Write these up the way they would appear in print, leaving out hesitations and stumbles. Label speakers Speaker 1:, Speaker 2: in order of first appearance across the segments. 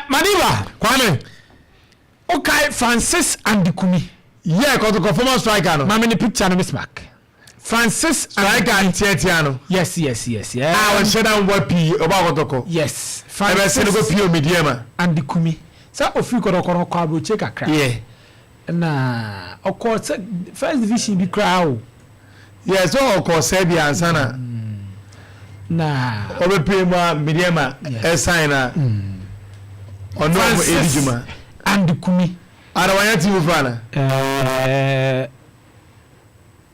Speaker 1: Madiba.
Speaker 2: Kwame.
Speaker 1: Okay, Francis Andikumi.
Speaker 2: Yeah, Kɔtɔkɔ former striker no.
Speaker 1: Maame ne picture no, Bismarck. Francis.
Speaker 2: Striker ntiatia no.
Speaker 1: Yes.
Speaker 2: A ɔhyɛ da mbɔ pii, ɔba Kɔtɔkɔ.
Speaker 1: Yes.
Speaker 2: Ɛbɛsɛ no kɔ pii omidiɛ ma.
Speaker 1: Andikumi. Sɛ ofiri Kɔtɔkɔ no, ɔkɔ aburokye kakra. Na ɔkɔ sɛ first division bi koraa o.
Speaker 2: Yeah, so ɔkɔ Serbia ansa na.
Speaker 1: Na.
Speaker 2: Ɔbɛpie mu a Medeama ɛsan na. Ɔno ɔmo edi dwuma.
Speaker 1: Andikumi.
Speaker 2: Ara wanya team fa na.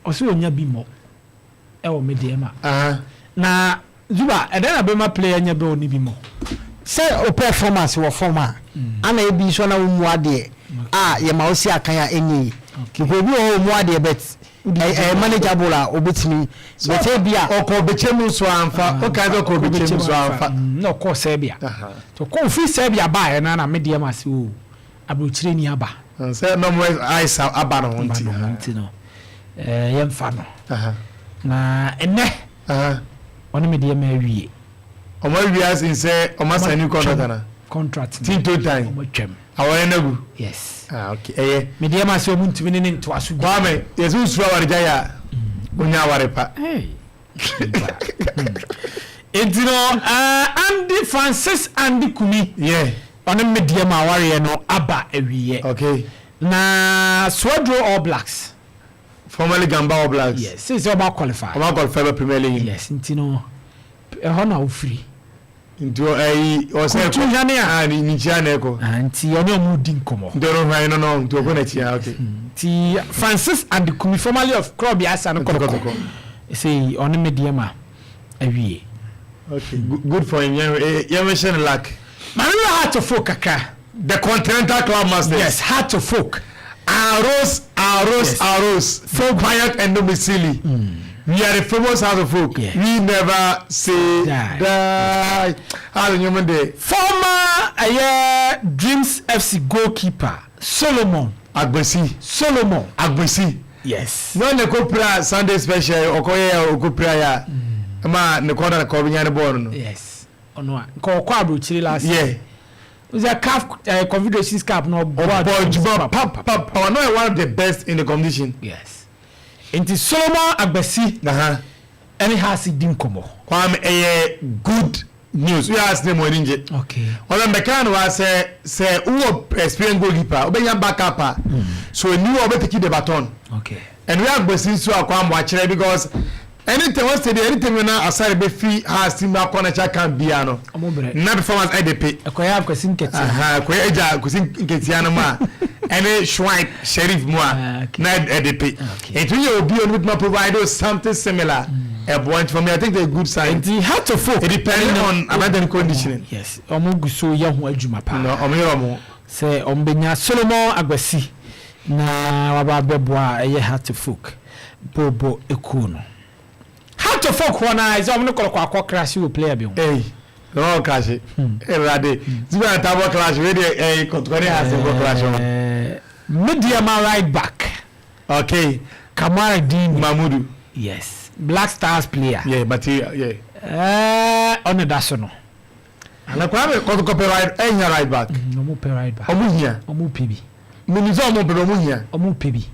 Speaker 1: Ɔsɛ onya bi mɔ ɛwɔ Medeama. Na Zuba, ɛdɛn na bɛma player nya bɛ ɔne bi mɔ?
Speaker 3: Sɛ o performance wɔ fam a, ana ebi nso na wo mu adeɛ a yɛma wo si akan a ɛnyɛ yi, because obi wɔ hɔ mu adeɛ, but ɛyɛ manageable a obetumi, but ebi a.
Speaker 2: Ɔkɔ Bɛkyɛ mu nso anfa, ɔka sɛ ɔkɔ Bɛkyɛ mu nso anfa.
Speaker 1: Na ɔkɔ Serbia, so ɔkɔ ofiri Serbia baayɛ na Medeama se o, aburokyire ni aba.
Speaker 2: Sɛ nɔmɔ ayisa aba ne ho nti.
Speaker 1: Aba ne ho nti no, yɛmfa no na ɛnɛ ɔne Medeama awie.
Speaker 2: Ɔmo awie ase sɛ ɔmo asa new contract ana?
Speaker 1: Contract.
Speaker 2: Tinto time.
Speaker 1: Ɔmo atwam.
Speaker 2: Awɔre nagu.
Speaker 1: Yes.
Speaker 2: Ah, okay, ɛyɛ.
Speaker 1: Medeama sɛ ɔmo ntumi ne ne ntoa so bi.
Speaker 2: Kwame, yɛsɛ osuro aware gya yɛ a, onya aware pa.
Speaker 1: Nti no, Andy Francis Andy Kumi. Ɔne Medeama awareɛ no aba awieɛ. Na Swedru All Blacks.
Speaker 2: Formerly Gamba All Blacks.
Speaker 1: Yes, since ɔmo qualify.
Speaker 2: Ɔmo qualify bɛ Premier League.
Speaker 1: Yes, nti no ɛhɔ na ofiri.
Speaker 2: Nti ɛyi ɔsɛ
Speaker 1: ɛkɔ. Kutu hwane a.
Speaker 2: Ah, ne nkyia na ɛkɔ.
Speaker 1: Ah, nti ɔne ɔmo di nkɔmɔ.
Speaker 2: Nti ɔno hwan no, nti ɔkɔ n'akyi, okay.
Speaker 1: Nti Francis Andikumi, formerly of Club Yasa no Kɔtɔkɔ. Sɛ ɔne Medeama awie.
Speaker 2: Okay, good for him. Yɛn yɛn hyɛ no luck.
Speaker 1: Maame wɛ Hearts of Oak kakra.
Speaker 2: The Continental Club Masters.
Speaker 1: Yes, Hearts of Oak.
Speaker 2: Aros, Aros, yes. Aros. Folk quiet and domicile. We are the famous House of Folk. We never say die. Die. How do you mean?
Speaker 1: Former Dreams FC goalkeeper Solomon
Speaker 2: Agbesi.
Speaker 1: Solomon
Speaker 2: Agbesi.
Speaker 1: Yes.
Speaker 2: No ne ko pra Sunday special okoye okopra ya. Ma ne kɔda ne kɔ bi nya ne bɔɔl no.
Speaker 1: Yes. Ɔno a nka ɔkɔ aburokyire last
Speaker 2: year.
Speaker 1: Sɛ CAF Confederations Cup na
Speaker 2: ɔbɔ adwuma pa pa pa, ɔno yɛ one of the best in the competition.
Speaker 1: Yes. Nti Solomon Agbesi ɛne Hearts di nkɔmɔ.
Speaker 2: Kwame, ɛyɛ good news. Woyɛ Hearts ne mu ani ngye. Ɔlɔ mbɛka no wa sɛ wowɔ experience goalkeeper, wobɛnya backup a so eni wɔ wobɛtake the baton. Ɛno yɛ Agbesi nso akɔ amoakyerɛ, because anytime wọ́n stadium, anytime na asare bɛ fi Hearts team akɔ national camp bia no, na performance ɛde pe.
Speaker 1: Ɛkɔyɛ Akwasi Nketia.
Speaker 2: Ɛkɔyɛ ɛgya Akwasi Nketia no mu a, ɛne Shuaib Sharif mu a, na ɛde pe. Nti yɛ obi a ɔno bituma provide something similar, ɛboa. Nti for me, I think it's a good sign.
Speaker 1: Nti Hearts of Oak.
Speaker 2: It depending on abandon conditioning.
Speaker 1: Yes, ɔmo gu so yɛ ho adwuma paa.
Speaker 2: No, ɔmo yɛ ɔmo.
Speaker 1: Sɛ ɔmo bɛnya Solomon Agbasi na waba abɛboa a ɛyɛ Hearts of Oak bɔɔbɔ ekuo no. Hearts of Oak hɔ naa ɛsɛ ɔmo ne Kɔtɔkɔ akɔ crash wɔ player bi ho.
Speaker 2: Ɛyi na ɔwɔ crash, ɛwurade zibi na tabɔ crash wei deɛ, ɛyi Kɔtɔkɔ ne Hearts bɔ crash hɔ.
Speaker 1: Medeama right back. Kamaradini.
Speaker 2: Mamudu.
Speaker 1: Yes, Black Stars player.
Speaker 2: Yeah, material, yeah.
Speaker 1: Ɔne da so no.
Speaker 2: Ana Kwame, Kɔtɔkɔ pɛ right, ɛnya right back.
Speaker 1: Ɔmo pɛ right back.
Speaker 2: Ɔmo hia.
Speaker 1: Ɔmo pɛ bi.
Speaker 2: Mini sɛ ɔmo pɛ, ɔmo hia.
Speaker 1: Ɔmo pɛ bi.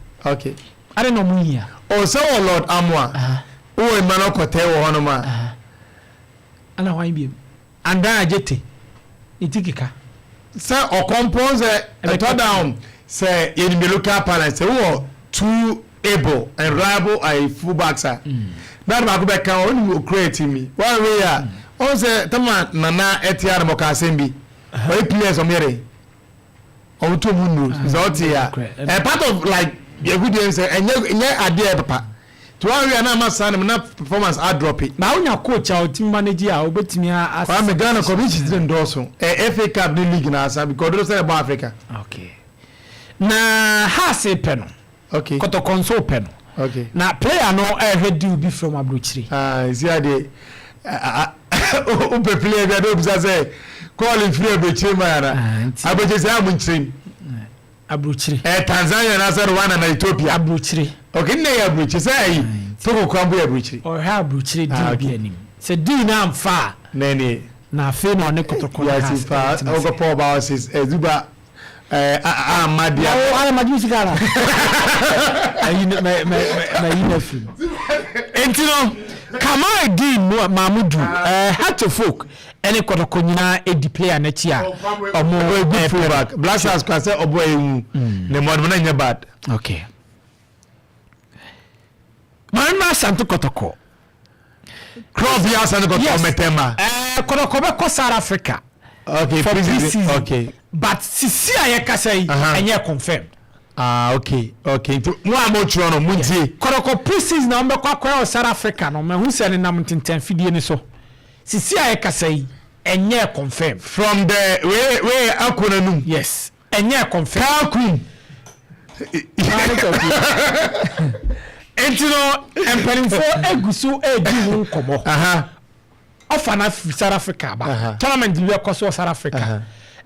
Speaker 1: Ade na ɔmo hia.
Speaker 2: Ɔsɛ wɔ Lord Amoa. Wowɔ Emmanuel Kɔtɛ wɔ hɔnom a.
Speaker 1: Ana hwan biem? Andan Agyete ne ti keka.
Speaker 2: Sɛ ɔkɔmpɔn sɛ ɛtɔ down sɛ yɛnim the local parliament sɛ wowɔ two able and reliable ayi full backs a, na de baako bɛka hɔ, wonim okura team yi one way a ɔn sɛ tama nana ɛte a na mɔka asɛm bi, ɔyɛ players ɔmo yɛrɛ ɔmo to ɔmo nnuro sɛ ɔte a, ɛ part of like yɛgu deɛ sɛ ɛnyɛ adeɛ papa to one way a na ama saa ne na performance adrop.
Speaker 1: Na wonya coach a ɔtumi manage a, obetumi
Speaker 2: a. Kwame, Ghana kɔbi kyitiri ndɔɔso, ɛ FA Cup ne league na asa because ɔdodo sɛ ɛbɔ Africa.
Speaker 1: Okay, na Hearts pɛ no. Kɔtɔkɔ nso pɛ no. Na player no ɛhwɛ deal bi from aburokyire.
Speaker 2: Ah, esi adeɛ wopɛ player bi a de obisa sɛ kɔɔle firi aburokyire ma yana aburokyire sɛ amu nkyerɛ mu.
Speaker 1: Aburokyire.
Speaker 2: Ɛ Tanzania na sɛ Rwanda na Ethiopia.
Speaker 1: Aburokyire.
Speaker 2: Okay, nne yɛ aburokyire sɛ ɛyi Togo kwan bo yɛ aburokyire.
Speaker 1: Ɔhwɛ aburokyire deal bi anim sɛ deal na nfa a.
Speaker 2: Nɛɛni.
Speaker 1: Na afei na ɔne Kɔtɔkɔ ne
Speaker 2: Yɛsi
Speaker 1: Hearts
Speaker 2: paa
Speaker 1: ɛbɛtena ase.
Speaker 2: ɔkɔpɔ ɔba ɔsi ɛzuba ɛɛ ama deɛ.
Speaker 3: Awo ayɛ ma gye sika na.
Speaker 1: Ayi no mɛ mɛ mɛ mɛ yi na firi mu. Nti no Kamaldeen Mamudu ɛɛ Hearts of Oak ɛne Kɔtɔkɔ nyinaa edi player n'akyi a ɔmo
Speaker 2: Ɔyɛ good
Speaker 1: ɛɛpɛ
Speaker 2: full
Speaker 1: no.
Speaker 2: back. Black Stars kora sɛ ɔbɔ ewu ne mɔdum na nyɛ bad.
Speaker 1: Okay. Maame Asante Kɔtɔkɔ.
Speaker 2: Club yi Asante Kɔtɔkɔ
Speaker 1: Yes.
Speaker 2: mɛtɛma.
Speaker 1: Ɛɛ Kɔtɔkɔ bɛkɔ South Africa.
Speaker 2: Okay,
Speaker 1: for
Speaker 2: pre-season.
Speaker 1: pre-season.
Speaker 2: Okay.
Speaker 1: But sisi a yɛkasa yi ɛnyɛ confirmed.
Speaker 2: Ah, okay, okay. Nti mo a mo twerɛ no mo ntie.
Speaker 1: Kɔtɔkɔ pre-season a wɔbɛkɔ akɔyɛ wɔ South Africa no, mahu sɛ nenam ntentɛnfidie no so. Sisi a yɛkasa yi ɛnyɛ confirmed.
Speaker 2: From the wei wei akɔ n'anum.
Speaker 1: Yes, ɛnyɛ confirmed.
Speaker 2: Kalkum.
Speaker 1: Nti no mpanimfoɔ egu so edi ho nkɔmɔ. Ɔfa na firi South Africa aba. Tournament bi bɛkɔ so wɔ South Africa.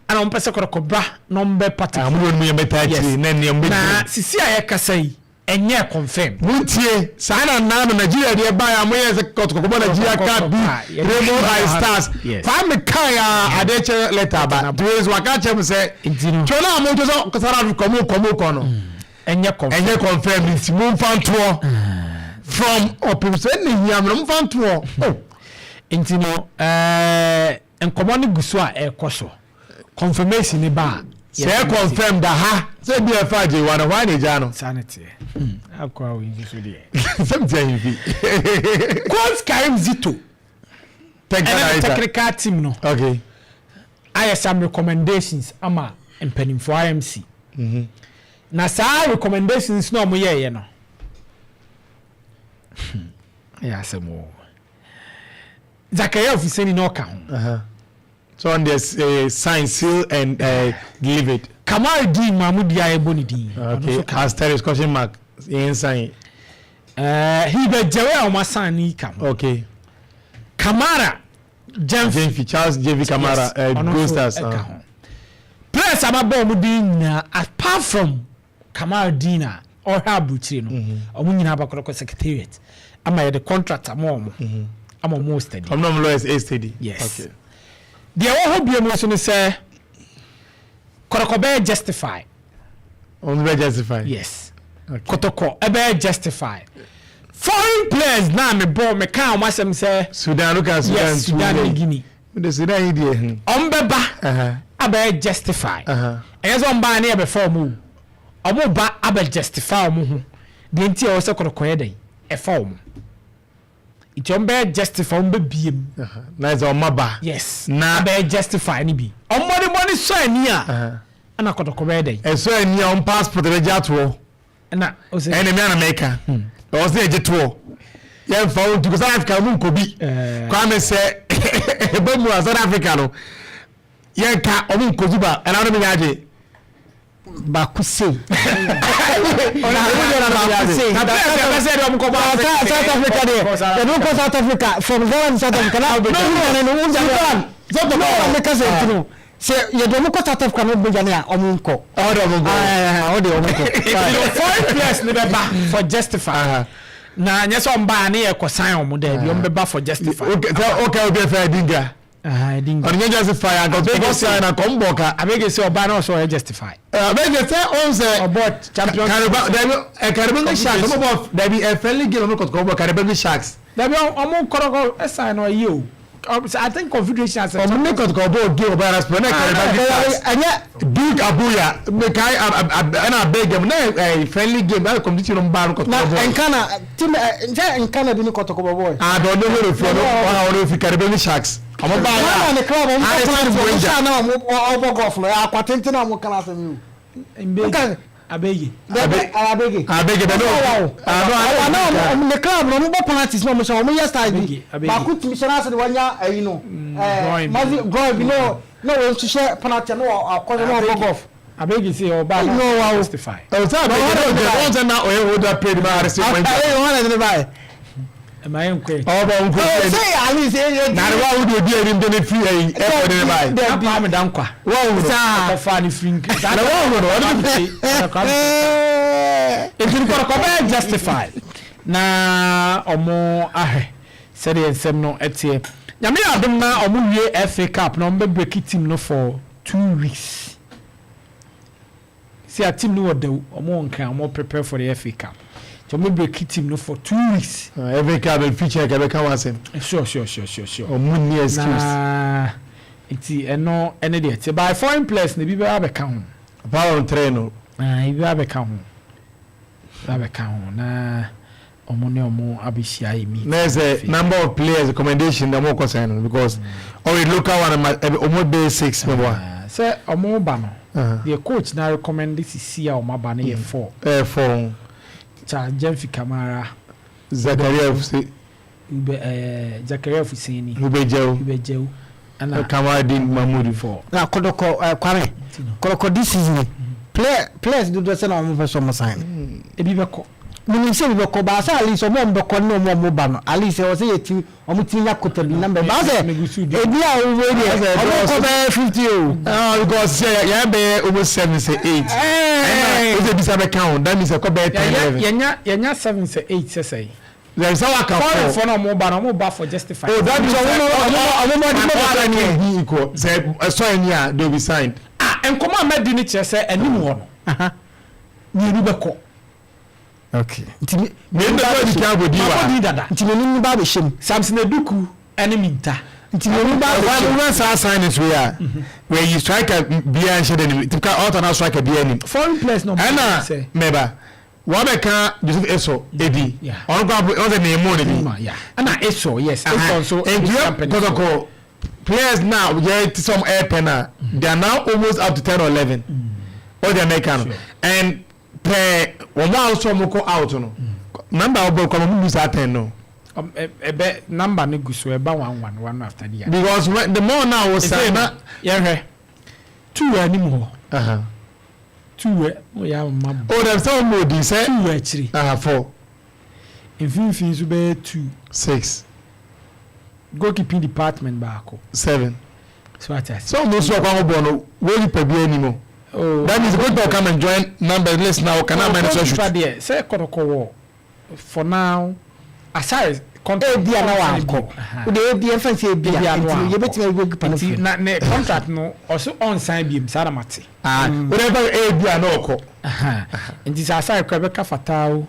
Speaker 1: Ɛna wɔn pɛ sɛ kɔtɔkɔ ba na wɔn bɛ party.
Speaker 2: Wɔn de wɔn yɛ bɛta akyire na nea wɔn bɛ
Speaker 1: Na sisi a yɛkasa yi ɛnyɛ confirmed.
Speaker 2: Montie, saa na naa no Nigeria deɛ baeɛ a moyɛɛ sɛ kɔtɔkɔbɔ Nigeria cup bi Rainbow High Stars Kwame kae a adeɛ kyɛ letter aba nti wei nso waka akyerɛ mo sɛ twɛ no a motwe sɛ South Africa mo kɔ mo kɔ no
Speaker 1: ɛnyɛ confirm
Speaker 2: ɛnyɛ confirm nti momfa ntoɔ from ɔpem sɛ ɛna hia me no momfa ntoɔ oh.
Speaker 1: Nti no ɛɛ nkɔmɔ no gu so a ɛrekɔ so. Confirmation ne ba a.
Speaker 2: Sɛ ɛ confirm da ha sɛ bi ɛfa agye wa no hwan na egya no.
Speaker 1: Saa ne teɛ. Hmm, akɔ a oyi nso deɛ.
Speaker 2: Sɛ mi ti ahemfi.
Speaker 1: Coach Karim Zito. Ɛne ne technical team no.
Speaker 2: Okay.
Speaker 1: Ayɛ some recommendations ama mpanimfoɔ IMC. Mm -hmm. Na saa recommendations na wɔn yɛɛyɛ no. Hmm, ɛyɛ asɛm o. Zakaria Ofiseni na ɔka ho.
Speaker 2: Uh -huh. So on the uh, sign, seal and uh, delivered.
Speaker 1: Kamaldeen Mahmood a yɛbɔ ne din.
Speaker 2: Okay, asterisk question mark yɛn sign.
Speaker 1: Hilbert Jewe a wɔn asan ne ka ho.
Speaker 2: Okay.
Speaker 1: Kamara Jemfi.
Speaker 2: Jemfi Charles Jemfi Kamara yes, uh, Gold Stars.
Speaker 1: Ɛka ho. Players a mabɔ wɔn din nyinaa apart from Kamaldeen a ɔhwɛ aburukyire no, wɔn nyinaa ba kɔdɔkɔ secretariat ama yɛde contract ama wɔn ama wɔn steady.
Speaker 2: Wɔn na wɔn lawyers ɛ steady.
Speaker 1: Yes. Okay. Deɛ ɛwɔ hɔ bio mu nso ne sɛ kɔdɔkɔ bɛyɛ justify.
Speaker 2: Wɔn bɛ justify.
Speaker 1: Yes. Okay. Kɔtɔkɔ ɛbɛyɛ justify. Foreign players naa me bɔ me kaa wɔn asɛm sɛ.
Speaker 2: Sudan look at Sudan.
Speaker 1: Yes, Sudan ne Guinea.
Speaker 2: De Sudan yi deɛ.
Speaker 1: Wɔn bɛba abɛyɛ justify. Ɛyɛ sɛ wɔn baa ne yɛ bɛfa wɔn o. Wɔn ba abɛ justify wɔn ho. Deɛ nti a ɛwɔ sɛ kɔtɔkɔ yɛ dɛn ɛfa wɔn. Nti wɔn bɛyɛ justify wɔn bɛ bie mu.
Speaker 2: Na sɛ wɔn aba.
Speaker 1: Yes.
Speaker 2: Na
Speaker 1: abɛyɛ justify ne bi. Wɔn bɔde sɔ ani a. Ɛna kɔtɔkɔ bɛyɛ dɛn.
Speaker 2: Ɛsɔ ani a wɔn passport bɛgye atoɔ.
Speaker 1: Ɛna ɔsɛ.
Speaker 2: Ɛna mi ana mɛka. Ɛwɔ sɛ yɛgye toɔ. Yɛnfa wɔn tu South Africa mu nkɔ bi. Kwame sɛ ɛbɛ mu a South Africa no yɛnka wɔn nkɔ zuba ɛna wɔn mi nya agye.
Speaker 3: Baako sei. Baako sei. South Africa deɛ yɛde kɔ South Africa from Ghana to South Africa na wúnyane no wúnyane no no meka sɛ nti no sɛ yɛde ɔmo kɔ South Africa no bɛdwane a ɔmo nkɔ.
Speaker 2: Ɔde ɔmo nkɔ.
Speaker 3: Ɔde ɔmo nkɔ.
Speaker 1: Foreign players ne bɛba for justify na nyɛ sɛ ɔmo ba ne yɛ kɔ sign ɔmo dɛ bi ɔmo bɛba for justify.
Speaker 2: Okay, okay, fɛ dinga. Ɔno nyɛ justify anka ɔbɔ sign anka ɔmo bɔ ka.
Speaker 1: Abege sɛ ɔbaa na ɔsɛ ɔyɛ justify.
Speaker 2: Abege sɛ ɔn sɛ.
Speaker 1: Ɔbɔ champion.
Speaker 2: Kariba dabi ɛ Karibangi Sharks ɔmo bɔ dabi ɛ friendly game ɔmo kɔtɔkɔ bɔ Karibangi Sharks.
Speaker 1: Dabi ɔmo kɔrɔkɔ ɛsan na ɔyɛ o. I think confederation as a.
Speaker 2: Ɔmo ne kɔtɔkɔ bɔ game ɔbɔ yɛrɛ sport ne Karibangi Sharks.
Speaker 3: Ɛnyɛ.
Speaker 2: Duke Abuya mekai ɛna abeg game na ɛ friendly game ɛna competition ɔmo ba no kɔtɔkɔ bɔ.
Speaker 3: Na nkana team ɛ nkyɛn nkana bi ne kɔtɔkɔ bɔ bɔ.
Speaker 2: Ah dɔn ne wɛrɛ fi ɔno ɔno fi Karibangi Sharks. Ɔmo ba yɛ
Speaker 3: a. Ne club ɔmo kɔ plan ɔmo hyɛ na ɔmo ɔbɔ golf no akwa tenten na ɔmo kan asɛm yi o.
Speaker 1: Mbege abege.
Speaker 3: Dabi abege.
Speaker 2: Abege bɛ n'o.
Speaker 3: Ɔwɔ na ɔmo ne club na ɔmo bɔ penalties na ɔmo hyɛ ɔmo yɛ style bi baako tumi hyɛ n'ase de wanya ɛyi no ɛɛ mazi groin bi n'o na wɔn hyehyɛ penalty na akɔ na ɔbɔ golf.
Speaker 1: Abege si ɔba na justify.
Speaker 2: Ɔsɛ abege n'o jɛ ɔn sɛ na ɔyɛ hold up paid ma arese point.
Speaker 3: Ɛyɛ wɔn na ɛde ne ba yɛ.
Speaker 1: Ɛma yɛ nkɔ yɛ.
Speaker 2: Ɔbɔ nkɔ yɛ.
Speaker 3: Sɛ ali sɛ yɛ.
Speaker 2: Na de wa wo de obi anim de ne firi ɛyi ɛkɔ de ne ba yi.
Speaker 1: Na Kwame Dankwa.
Speaker 2: Wa wo no.
Speaker 1: Ɔkɔfa ne firi nkiri.
Speaker 2: Na wa wo no ɔde ne
Speaker 1: Nti nkɔrɔkɔ bɛyɛ justify na ɔmo ahwɛ sɛdeɛ nsɛm no ɛteɛ. Nyame yɛ adom na ɔmo wie FA Cup na ɔmo bɛ break team no for 2 weeks. See, a team no wɔ Dawu, ɔmo wɔ Nkran, ɔmo prepare for the FA Cup, nti ɔmo break team no for 2 weeks.
Speaker 2: FA Cup feature kɛ bɛka wɔn asɛm.
Speaker 1: Sure.
Speaker 2: Ɔmo ni excuse.
Speaker 1: Na nti ɛno ɛne deɛ te by foreign players na ebi bɛ abɛka ho.
Speaker 2: Power on three no.
Speaker 1: Ah, ebi abɛka ho, ebi abɛka ho na ɔmo ne ɔmo abɛhyia yɛ meet.
Speaker 2: Na sɛ number of players recommendation na ɔmo kɔ sign no because already local one ma ɛbɛ ɔmo bɛyɛ six mɛ bɔ.
Speaker 1: Ah, sɛ ɔmo ba no, deɛ coach na recommend sisi a ɔmo aba no yɛ four.
Speaker 2: 4.
Speaker 1: Charles Jemfi Kamara.
Speaker 2: Zakaria Fuse.
Speaker 1: Ube Zakaria Fuseni.
Speaker 2: Ubɛjɛw.
Speaker 1: Ubɛjɛw ɛna
Speaker 2: Kamaradin Mahmood.
Speaker 1: Four.
Speaker 3: Na Kɔtɔkɔ, Kwame, Kɔtɔkɔ this season players dodoɔ sɛ na wɔn fɛ so ɔmo sign?
Speaker 1: Ebi bɛkɔ.
Speaker 3: Minim sɛ ebi bɛkɔ baasa, at least ɔmo a ɔmo bɛkɔ ne ɔmo a ɔmo ba no, at least ɛwɔ sɛ yɛ ti ɔmo ti nya kota bi number baasa ebi a ɔmo deɛ ɔmo kɔ bɛyɛ 50 o.
Speaker 2: Ah, because sɛ yɛn bɛyɛ almost seven sɛ eight, ɛna o sɛ bisa bɛ kan o, that means ɛkɔ bɛyɛ 10, 11.
Speaker 1: Yɛnya seven sɛ eight sɛ sɛ.
Speaker 2: Yɛn sɛ waka four.
Speaker 1: Foreign foɔ na ɔmo ba na ɔmo ba for justify.
Speaker 2: Oh, that means
Speaker 3: ɔmo
Speaker 2: ɔmo
Speaker 3: mo
Speaker 2: ba ni be equal sɛ ɛsɔ yɛn ni a, they will be signed.
Speaker 1: Ah, nkɔmɔ a mɛdi ni kyerɛ sɛ anim hɔ no, mmienu bɛkɔ.
Speaker 3: Okay, nti mi.
Speaker 2: Mmienu bɛkɔ di kan abodi wa.
Speaker 1: Mabɔ di dada.
Speaker 3: Nti mi ni ba bɛ hyɛ mu.
Speaker 1: Samson Eduku ɛne Minta.
Speaker 3: Nti mi ni ba bɛ hyɛ mu.
Speaker 2: Wɔn saa sign is wei a wɔyi striker biara nhyɛ dɛ nim typical alternate striker biara nim.
Speaker 1: Foreign players na ɔmo
Speaker 2: ɛna mɛba wɔbɛka Joseph Eso edi ɔno kɔ abo ɔsɛ ne mu ne bi.
Speaker 1: Ɛna Eso, yes, Eso nso.
Speaker 2: Nti Kɔtɔkɔ players now yɛ ti sɛ ɔmo ɛɛpɛ na they are now almost up to 10 or 11 o de America no and pɛɛ wɔn a wɔsɔ wɔn kɔ out no, number a wɔbɔ kɔ wɔn mu saa 10 no.
Speaker 1: Ɛbɛ number no gu so ɛba one one one after the other.
Speaker 2: Because when the more now wɔ sign na.
Speaker 1: Yɛhwɛ two wɔ anim hɔ. Two wɛ mo yɛ ama.
Speaker 2: O dem sɛ wɔn mo di sɛ.
Speaker 1: Two wɔ akyire.
Speaker 2: Four.
Speaker 1: Mfimfini nso bɛyɛ two.
Speaker 2: Six.
Speaker 1: Goalkeeping department baako.
Speaker 2: Seven.
Speaker 1: So ati ase.
Speaker 2: Sɛ wɔn nso ɔkɔ ahobɔ no goalkeeper bi anim o.
Speaker 1: Oh.
Speaker 2: That means goalkeeper come and join number list now kana man so shoot.
Speaker 1: Goalkeeper deɛ sɛ Kɔtɔkɔ wɔ for now asare contract.
Speaker 3: Ebi a na wankɔ o de ebi ɛfɛn sɛ ebi a nti yɛbɛtumi ayi goalkeeper no
Speaker 1: nti
Speaker 3: firi.
Speaker 1: Na ne contract no ɔso ɔnsan biem saa na ma te.
Speaker 2: Ah, o de fɛ ebi a na ɔkɔ.
Speaker 1: Nti sɛ asare kora ɛbɛka Fatawo,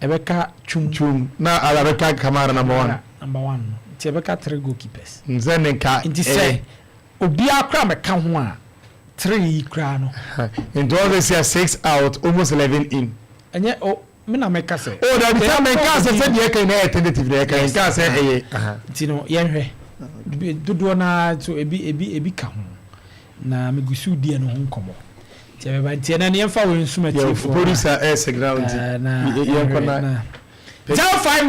Speaker 1: ɛbɛka Twum.
Speaker 2: Twum na ala bɛka Kamara number one.
Speaker 1: Number one no, nti ɛbɛka three goalkeepers.
Speaker 2: Nsɛ ne nka.
Speaker 1: Nti sɛ obiara kora mɛka ho a, three yi kora no.
Speaker 2: Nti wɔn bɛ si six out, almost 11 in.
Speaker 1: Ɛnyɛ o, mi na mɛka sɛ.
Speaker 2: O dabi, sɛ mɛka sɛ deɛ ɛka yi na ɛyɛ tentative na ɛka yi nka sɛ ɛyɛ.
Speaker 1: Nti no yɛnhwɛ dodoɔ naa so ebi ka ho na megu so di ɛno ho nkɔmɔ nti ɛbɛba, nti ɛnɛ no yɛmfa wɔ nsum atiefoɔ.
Speaker 2: Producer ɛ signal nti
Speaker 1: na
Speaker 2: yɛnkɔ na.
Speaker 1: 05.